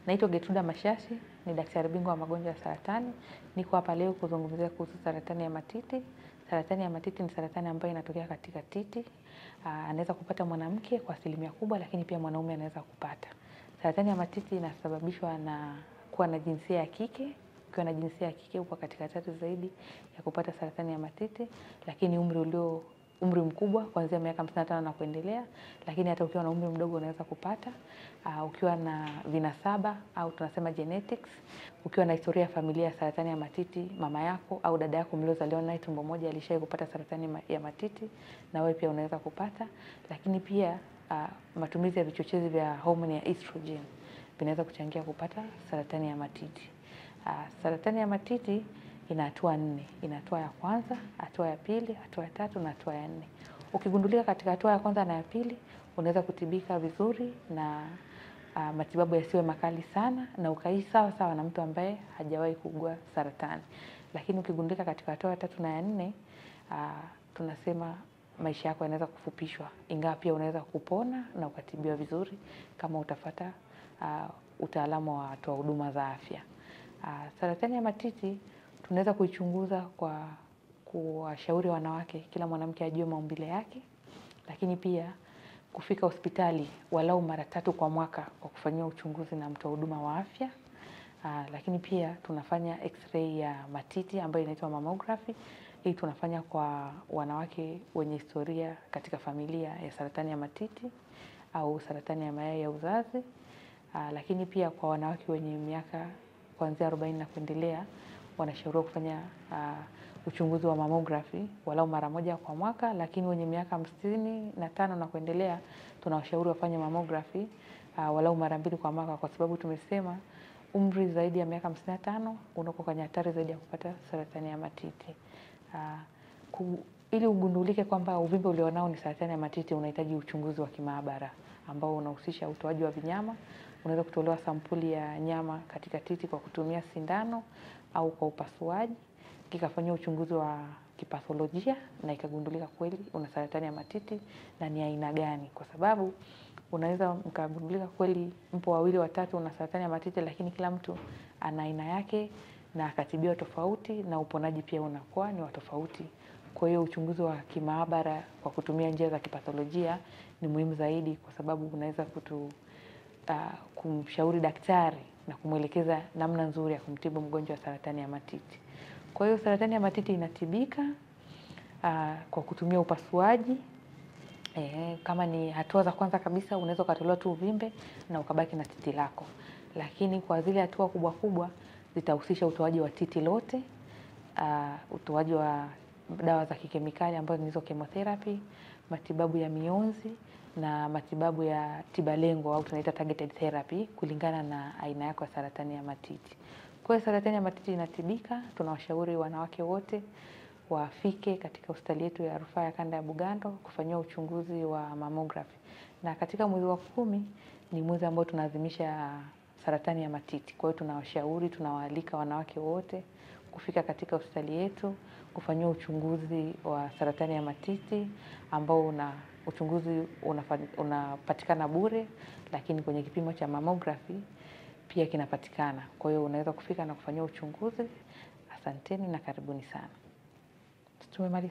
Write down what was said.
Naitwa Getruda Mashashi, ni daktari bingwa wa magonjwa ya saratani. Niko hapa leo kuzungumzia kuhusu saratani ya matiti. Saratani ya matiti ni saratani ambayo inatokea katika titi. Anaweza kupata mwanamke kwa asilimia kubwa, lakini pia mwanaume anaweza kupata. Saratani ya matiti inasababishwa na kuwa na jinsia ya kike. Ukiwa na jinsia ya kike upo katika hatari zaidi ya kupata saratani ya matiti, lakini umri mkubwa kuanzia miaka 55 na kuendelea, lakini hata ukiwa na umri mdogo unaweza kupata. Ukiwa na vinasaba au tunasema genetics, ukiwa na historia ya familia ya saratani ya matiti, mama yako au dada yako mliozaliwa naye tumbo moja alishawahi kupata saratani ya matiti, na wewe pia unaweza kupata. Lakini pia matumizi ya vichochezi vya homoni ya estrogen vinaweza kuchangia kupata saratani ya matiti. Saratani ya matiti ina hatua 4. Ina hatua ya kwanza, hatua ya pili, hatua ya tatu na hatua ya 4. Ukigundulika katika hatua ya kwanza na ya pili, unaweza kutibika vizuri na matibabu yasiwe makali sana na ukaishi sawa sawa na mtu ambaye hajawahi kuugua saratani. Lakini ukigundulika katika hatua ya tatu na ya 4, tunasema maisha yako yanaweza kufupishwa, ingawa pia unaweza kupona na ukatibiwa vizuri kama utafata utaalamu wa watoa huduma za afya. Saratani ya matiti tunaweza kuichunguza kwa kuwashauri wanawake, kila mwanamke ajue maumbile yake, lakini pia kufika hospitali walau mara 3 kwa mwaka kwa kufanyiwa uchunguzi na mtoa huduma wa afya. Lakini pia tunafanya x-ray ya matiti ambayo inaitwa mammography. Hii tunafanya kwa wanawake wenye historia katika familia ya saratani ya matiti au saratani ya mayai ya uzazi. Lakini pia kwa wanawake wenye miaka kuanzia 40 na kuendelea wanashauriwa kufanya uchunguzi wa mammography walau mara 1 kwa mwaka, lakini wenye miaka 55 na kuendelea tunawashauri wafanye mammography walau mara 2 kwa mwaka, kwa sababu tumesema umri zaidi ya miaka 55 unakuwa kwenye hatari zaidi ya kupata saratani ya matiti. Ili ugundulike kwamba uvimbe ulionao ni saratani ya matiti, unahitaji uchunguzi wa kimaabara ambao unahusisha utoaji wa vinyama. Unaweza kutolewa sampuli ya nyama katika titi kwa kutumia sindano au kwa upasuaji, kikafanywa uchunguzi wa kipatholojia na ikagundulika kweli una saratani ya matiti na ni aina gani. Kwa sababu unaweza mkagundulika kweli mpo 2 watatu una saratani ya matiti, lakini kila mtu ana aina yake na akatibiwa tofauti na uponaji pia unakuwa ni wa tofauti. Kwa hiyo uchunguzi wa kimaabara kwa kutumia njia za kipatholojia ni muhimu zaidi, kwa sababu unaweza kumshauri daktari na kumwelekeza namna nzuri ya kumtibu mgonjwa wa saratani ya matiti. Kwa hiyo saratani ya matiti inatibika kwa kutumia upasuaji. Kama ni hatua za kwanza kabisa unaweza ukatolewa tu uvimbe na ukabaki na titi lako. Lakini kwa zile hatua kubwa kubwa zitahusisha utoaji wa titi lote, utoaji wa dawa za kikemikali ambazo ni hizo chemotherapy, matibabu ya mionzi na matibabu ya tiba lengo au tunaita targeted therapy kulingana na aina yako ya saratani ya matiti. Kwa hiyo saratani ya matiti inatibika. Tunawashauri wanawake wote wafike katika hospitali yetu ya rufaa ya kanda ya Bugando kufanyiwa uchunguzi wa mammography. Na katika mwezi wa 10 ni mwezi ambao tunaadhimisha saratani ya matiti. Kwa hiyo tunawashauri, tunawaalika wanawake wote kufika katika hospitali yetu kufanyiwa uchunguzi wa saratani ya matiti ambao uchunguzi unapatikana bure, lakini kwenye kipimo cha mammography pia kinapatikana. Kwa hiyo unaweza kufika na kufanyiwa uchunguzi. Asanteni na karibuni sana. Tumemaliza.